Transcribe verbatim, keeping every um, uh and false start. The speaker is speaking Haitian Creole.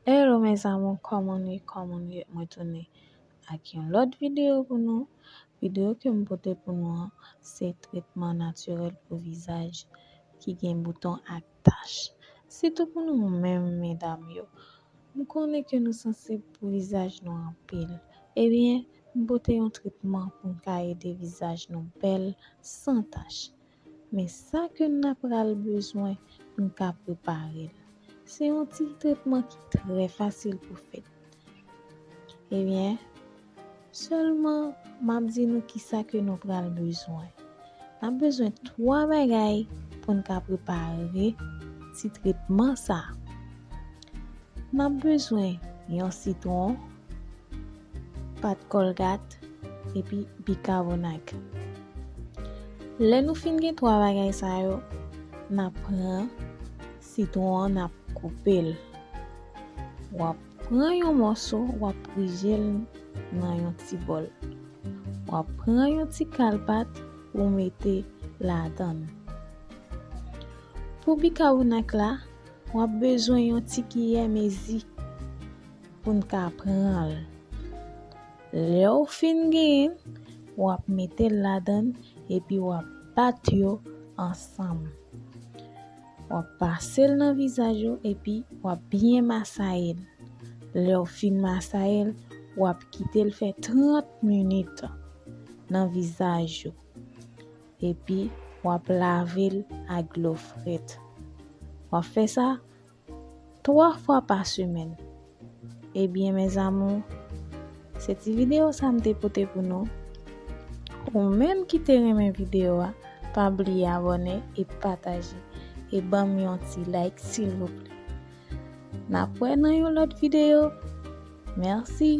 Hello mes amours, kòman nou ye, kòman nou ye? Mwen tounen ak yon lòt videyo pou nou. Videyo ke m pote pou nou an, se tretman natirèl pou vizaj ki gen bouton ak tach. Sitou pou nou menm medam yo. M konnen ke nou sansib pou vizaj nou anpil. Ebyen, m pote yon tretman pou n ka ede vizaj nou bèl, san tach. Men sa ke n ap pral bezwen pou n ka prepare l. Se yon ti tretman ki trè fasil pou fèt. Ebyen, sèlman m ap di nou kisa ke nou pral bezwen. N ap bezwen twa bagay pou n ka prepare ti tretman sa. N ap bezwen yon sitwon, pat Colgate, epi bikabonat. Lè nou fin gen twa bagay sa yo, n ap pran sitwon an, n ap koupe l. W ap pran yon mòso, w ap rije l nan yon ti bòl. W ap pran yon ti kal pat pou w mete ladan l. Pou bikabonat la, w ap bezwen yon ti kiyè mezi pou n ka pran l. Lè w fin genyen l, w ap mete l ladan l epi w ap bat yo ansanm. W ap pase l nan vizaj ou epi w ap byen masaye l. Lè w fin masaye l, w ap kite l fè trant minit nan vizaj ou. Epi w ap lave l ak dlo frèt. W ap fè sa twa fwa pa semèn. Ebyen mes amours, se ti videyo sa m te pote pou nou. Ou menm ki te renmen videyo a, pa bliye abòne e pataje. E ban m yon ti like silvouplè. N ap wè nan yon lòt videyo. Mèsi.